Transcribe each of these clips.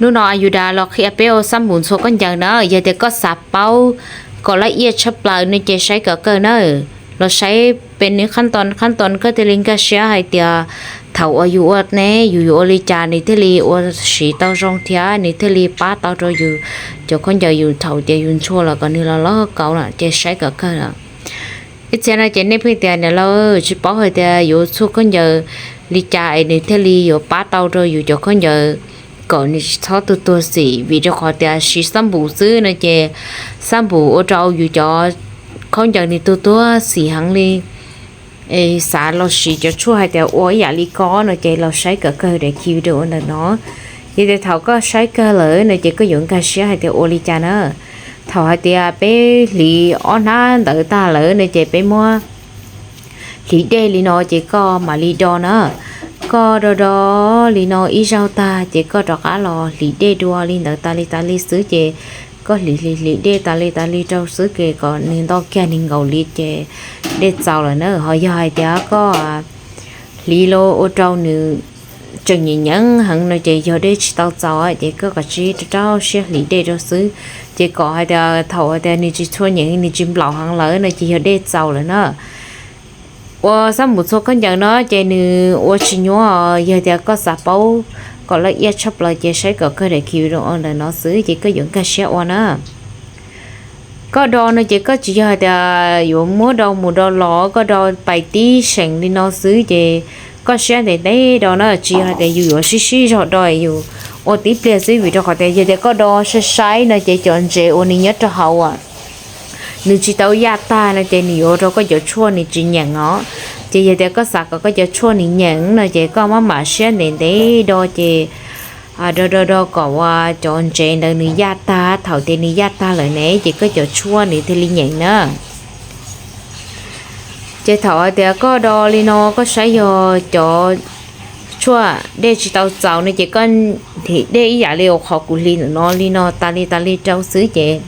Hnub no Ayuda los qhia peb ua xab npum ntxhua khaub ncaws na, yog tias koj xav paub kom laj iab tshaj plaws no ces saib kom kawg na. Los saib peb nws qhab tos qhab tos koj thiaj li nkag siab hais tias thaum uas yus ua ne yus yuav ua li cas nws thiaj li ua siv tau zoo thiab nws thiaj li pab tau rau yus cov khaub ncaws yus thaum tias yus ntxhua los kom nws los loj kauv na ces saib kom kawg na. Ib txhia no ces nej pheej tias niam laus tsis paub hais tias yuav txhua khaub ncaws li cas es nws thiaj li yuav pab tau rau yus cov khaub ncaws kom nws tsis txhob tuag tuag xim, vim rau qhov tias siv xab npum xwb no ces xab npum ua rau yus cov khaub ncaws nws tuag tuag xim heev li. Xav los siv cov tshuaj hais tias ua ib yam li ko no ces los saib kom kawg daim video ntawm no. Yog tias thaum koj saib kawg lawm no ces koj yuav nkag siab hais tias ua li cas na. Thaum hais tias peb hliv ob hnab ntawd tag lawm no ces peb muab hliv dej li no ces koj mam li do na. Koj do do li no ib zaug tag ces koj rov qab los hliv dej dua li ntawd tas li tas li xwb ces koj hliv hliv hliv dej tas li tas li rau xwb ces kom nws nto kiag nws nkaus li ces dej txaus lawm na. Ho yog hais tias koj hliv los ua rau nws tseem nyeem nyeem heev no ces yog dej tsis tau txaus ces koj kav tsij rau rau siab hliv dej rau xwb. Ces kom hais tias thaum hais tias nws tsis txhua nyeem nws tsis nplaum heev lawm no ces yog dej txaus lawm na. Ua xab npum txhua khaub ncaws no ces nws ua tsis nyuaj, yog tias koj xav paub kom laj iab tshaj plaws ces saib kom kawg daim video ntawm no xwb ces koj yuav nkag siab ua na. Koj do no ces koj tsis yog hais tias yuav muab do mus do los, koj do pais tib seem li no xwb ces koj siab ntev ntev do na, tsis yog hais tias yus yuav sib sib zog do yus ua tib pliag xwb, vim rau qhov tias yog tias koj do saib saib no ces cov ntsev uas nws nyob rau hauv nws tsis tau yaj tag no ces nws yuav ua rau koj cov tshuaj nws tsis nyeem os. Ces yog tias koj xav kom koj cov tshuaj nws nyeem no ces koj maj mam siab ntev ntev do ces do do do kom ua cov ntsev ntawd nws yaj tag, thaum tias nws yaj tag lawm ne ces koj cov tshuaj nws thiaj li nyeem na. Ces thaum hais tias koj do li no koj saib yog cov tshuaj dej tsis tau txaus no ces koj hliv dej ib yam li uas qhov kuv hliv ntawm no li no tas li tas li rau xwb ces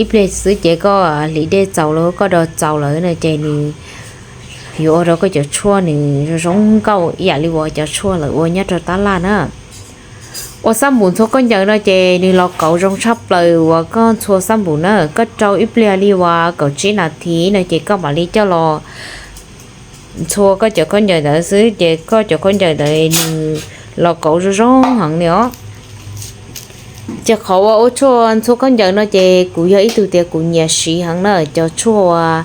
ib pliag xwb ces koj hliv dej txaus lawm koj do txaus lawm no ces nws yuav ua rau koj cov tshuaj nws zoo zoo nkauj ib yam li uas cov tshuaj lawv ua nyob rau tab laj na. Ua xab npum ntxhua khaub ncaws no ces nws los kauv zoo tshaj plaws uas koj ntxhua xab npum na, koj rau ib pliag li uas kaum tsib nas this no ces koj mam li coj los ntxhua koj cov khaub ncaws ntawd xwb ces koj cov khaub ncaws ntawd nws los kauv zoo zoo heev li os. Ces qhov uas ua tshuaj ntxhua khaub ncaws no ces kuv yog ib tug tias kuv nyiam siv heev na, cov tshuaj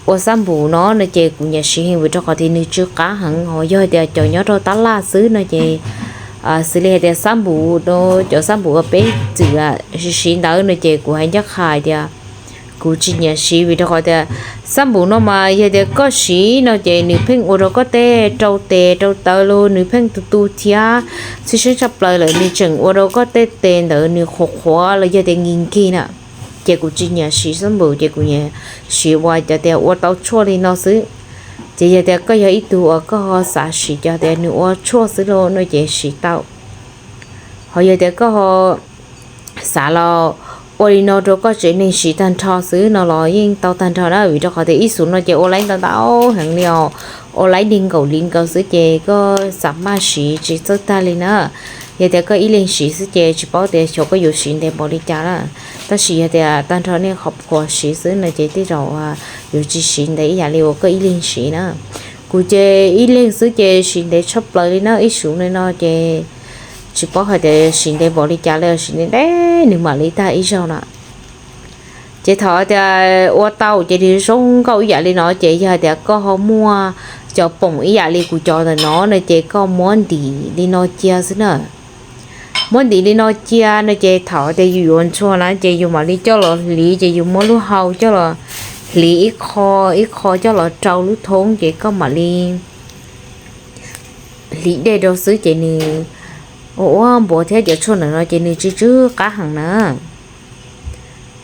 ua xab npum no no ces kuv nyiam siv heev vim rau qhov tias nws tsw qab heev, ho yog tias cov nyob rau tab laj xwb no ces xws li hais tias xab npum, cov xab npum uas peb txwm siv siv ntawd no ces kuv hais ncaj qha hais tias kuv tsis nyiam siv vim rau qhov tias xab npum no mas yog tias koj siv no ces nws pheej ua rau koj tej rau tes rau taw los nws pheej tu tu thiab txhib seeb tshaj plaws lawm nws tseem ua rau koj tej tes ntawd nws qhuav qhuav los yog tias nkig nkig na. Ces kuv tsis nyiam siv xab npum ces kuv nyiam siv uas cov tias ua tau tshuaj li no xwb. Ces yog tias koj yog ib tug uas koj ho xav siv cov tias nws ua tshuaj xwb los no ces siv tau. Ho yog tias koj ho xav los ua li no rau koj tsev neeg siv tag nrho xwb no los yeej tau tag nrho na, vim rau qhov tias ib xus no ces ua laib ntau ntau heev li os, ua laib dig nkaum li nkaus xwb ces koj xav maj siv tsis txawj tag li na. Yog tias koj ib leeg siv xwb ces tsis paub tias xyov koj yuav siv ntev npaum li cas na. Tab sis yog tias tag nrho nej qhov qhuas siv xwb no ces tej zaum yuav tsis siv ntev ib yam li uas koj ib leeg siv na. Kuv ces ib leeg xwb ces siv ntev tshaj plaws li na, ib xus no ces tsis paub hais tias siv ntev npaum li cas li, siv ntev ntev nws mam li tag ib zaug na. Ces thaum tias ua tau ces nws zoo nkauj ib yam li no ces yog hais tias koj ho muaj cov poom ib yam li kuv cov ntawm no no ces koj muab ntim li no cia xwb na. Muab ntim li no cia no ces thaum tias yus yuav ntxhua na ces yus mam li coj los hliv ces yus muab lub hau coj los hliv ib qho ib qho coj los rau lub thoob ces koj mam li hliv dej rau xwb ces nws ua ua npuas thiab cov tshuaj ntawm no ces nws tsw tsw qab heev na.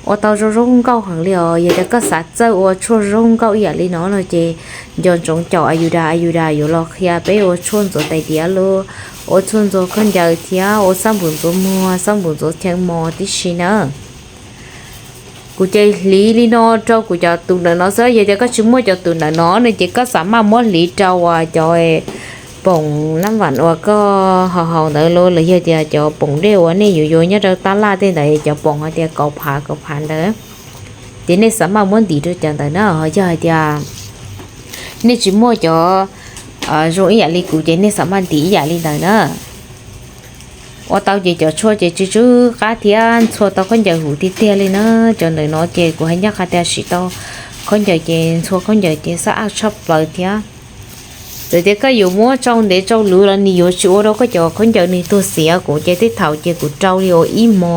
Ua tau zoo zoo nkauj heev li os. Yog tias koj xav txawj ua tshuaj zoo nkauj ib yam li no no ces nco ntsoov caum Ayuda, Ayuda yuav los qhia peb ua tshuaj ntxuav tais diav los ua tshuaj ntxuav khaub ncaws thiab ua xab npum ntxuav muag, xab npum ntxuav cheem mos tib si na. Kuv ces hliv li no rau kuv cov tus ntawm no xwb, yog tias koj tsis muaj cov tus ntawm no no ces koj xav maj muab hliv rau uas cov poom nab vam uas koj haus haus ntawd los yog tias cov poom dej uas nej yuav yuav nyob rau tab laj tej ntawd, cov poom hais tias kaum phav kaum phav ntawd, ces nej xav maj muab ntim rau cov ntawd na. Yog hais tias nej tsis muaj cov zoo ib yam li kuv ces nej xav maj ntim ib yam li ntawd na. Ua tau ces cov tshuaj ces tsw tsw qab thiab ntxhua tau khaub ncaws huv tiag tiag li na. Cov ntawm no ces kuv hais ncaj qha tias siv tau khaub ncaws ces ntxhua khaub ncaws ces xab ab tshaj plaws thiab. Txawm tias koj yuav muab tsau ntev tsau luv los nws yuav tsis ua rau koj cov khaub ncaws nws tuag xiav. Kuv ces tej thaum ces kuv rau li ua ib hmo,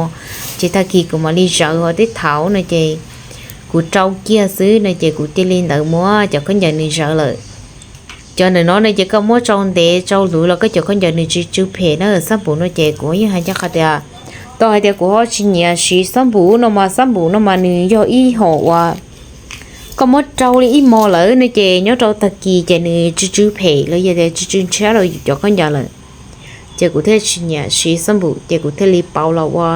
ces tag kis kuv mam li zawv, ho tej thaum no ces kuv rau kiag xwb no ces kuv cia li ntawd muab cov khaub ncaws nws zawv lawm. Cov ntawm no no ces koj muab tsau ntev tsau luv los koj cov khaub ncaws nws tsw tsw phem na. Xab npum no ces kuv yeej hais ncaj qha tias, tau hais tias kuv ho tsis nyiam siv xab npum no mas xab npum no mas nws yog ib hom uas koj muab rau li ib hmo lawm no ces nyob rau tag kis ces nws tsw tsw phem los yog tias tsw tsw ntshiab rau yus cov khaub ncaws lawm. Ces kuv thiaj tsis nyiam siv xab npum ces kuv thiaj li pauv los ua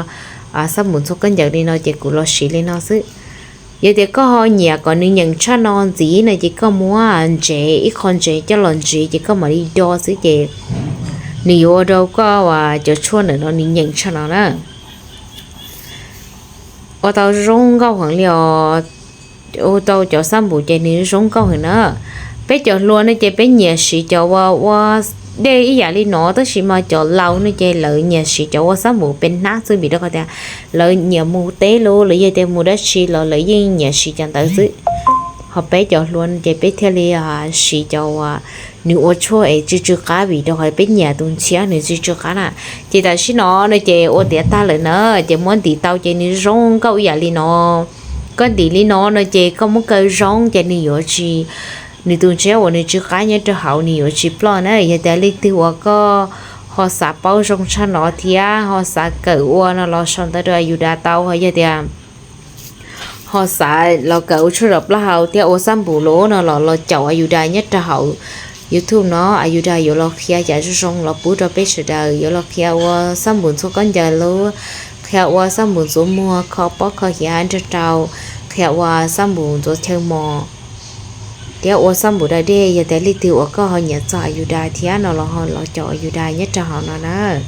xab npum ntxhua khaub ncaws li no ces kuv los siv li no xwb. Yog tias koj ho nyiam kom nws nyeem tshaj no ntxiv no ces koj muab ntsev, ib qho ntsev coj los ntsev ces koj mam li do xwb ces nws yuav ua rau koj cov tshuaj ntawm no nws nyeem tshaj no na. Ua tau zoo nkauj heev li os. Ua tau cov xab npum ces nws zoo nkauj heev na. Peb cov hluas no ces peb nyiam siv cov ua ua dej ib yam li no, tab sis mas cov laus no ces lawv nyiam siv cov ua xab npum pes hnab xwb vim rau qhov tias lawv nyiam mus teb los lawv yog tias mus dab tsi los lawv yeej nyiam siv cov ntawd xwb. Ho peb cov hluas no ces peb thiaj li siv cov uas nws ua tshuaj es tsw tsw qab vim rau qhov peb nyiam tus ntshiab nws tsw tsw qab na. Ces tam sim no no ces ua tiav tag lawm na, ces muab ntim tau ces nws zoo nkauj ib yam li no. Koj ntim li no no ces koj muab kaw zoo ces nws yuav tsis, nws tus ntshiab uas nws tsw qab nyob rau hauv nws yuav tsis ploj na. Yog tias leej twg uas koj ho xav paub zoo tshaj no thiab ho xav kawm ua no los sau ntawv rau Ayuda tau, ho yog tias ho xav los kawm ua tshuaj zov plaub hau thiab ua xab npum los no los los caum Ayuda nyob rau hauv YouTube no, Ayuda yuav los qhia yam zoo zoo los pub rau peb sawv daws, yuav los qhia ua xab npum ntxhua khaub ncaws los, qhia ua xab npum ntxuav muag kho pob kho hiav nrog rau, qhia ua xab npum ntxuav chaw mos thiab ua xab npum da dej. Yog tias leej twg uas koj ho nyiam txog Ayuda thiab no los ho los caum Ayuda nyob rau hauv no na.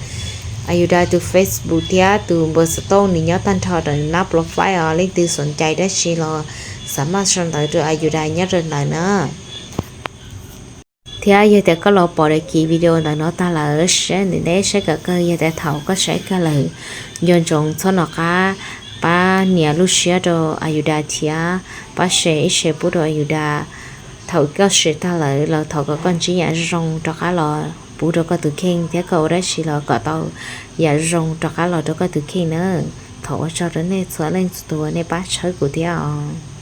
Ayuda tus Facebook thiab tus npawb xov tooj nws nyob tag nrho rau nab profile os, leej twg xom cai dab tsi los xav maj sau ntawv rau Ayuda nyob rau ntawd na. Thiab yog tias koj los pom daim kiv video ntawm no tag lawm, saib ntev ntev saib kawm kawg, yog tias thaum koj saib kawg lawm nco ntsoov txhob nco qab pab nias lub siab rau Ayuda thiab pab share ib share pub rau Ayuda. Thaum koj share tag lawm los thov kom koj ntsib yam zoo zoo rov qab los pub rau koj tus kheej thiab koj ua dab tsi los kom tau yam zoo rov qab los rau koj tus kheej na. Thov ua tsaug rau nej txhua leej txhua tus nej pab tshawb kuv thiab os.